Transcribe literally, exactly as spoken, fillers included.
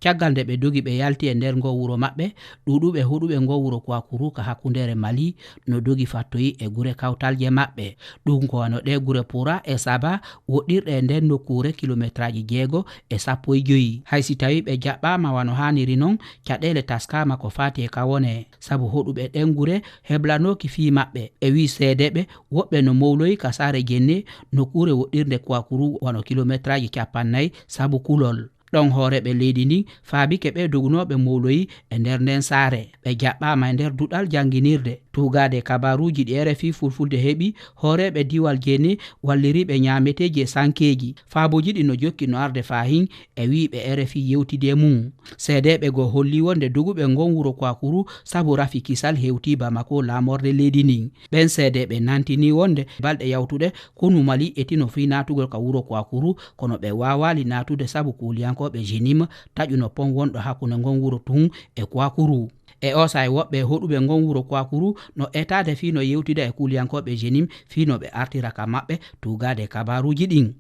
Caggal nde ɓe dogi ɓe yalti e nder ngo wuro maɓɓe, ɗuuɗuɓe hoɗuɓe ngo wuro Kwakuru ka hakkundeere Mali no dogi fattoyi e gure kawtalje maɓɓe. Ɗum ko wano ɗe gure Pura e Saba, woɗɗirɗe e nden nokkuure kilometraaji jeego e sappo e joyi. Hay si tawii ɓe jaɓɓaama wano haaniri non, caɗeele taskaama ko faati e ka wone. Sabu hoɗuɓe ɗen gure heblanooki fii maɓɓe. E wii seedeeɓe, woɓɓe no mowloyi ka saare jenne, nokkuure woɗɗirnde Kwakuru wano kilometraaji cappannayi sabu kulol. Ɗon hooreeɓe leydi ndin faabike ɓee dogunooɓe mowloyi e nder nden saare. Ɓe jaɓɓaama e nder duɗal jannginirde. Tuugaade e kabaaruuji ɗi R F I Fulfulde heɓi, hooreeɓe diiwal Jenne walliriiɓe ñaameteeji e sankeeji. Faabooji ɗin no jokki no arde fahin e wiiɓe R F I yewtidi e mum. Seedeeɓe goo holli wonde doguɓe ngon wuro Kwakuru sabu rafi kisal hewtii Bamako laamorde leydi ndin. Ɓen seedeeɓe nantini wonde balɗe yawtuɗe konu Mali etino fii naatugol ka wuro Kwakuru, kono ɓe waawaali naatude sabu kuuliyankooɓe Jenim taƴuno pon wonɗo hakkunde ngon wuro tun e Kwakuru. E oo saa'i woɓɓe hoɗuɓe ngon wuro Kwakuru no etaade fii no yewtida e kuuliyankooɓe Jenim fii no ɓe artira ka maɓɓe tuugaade e kabaaruuji ɗin.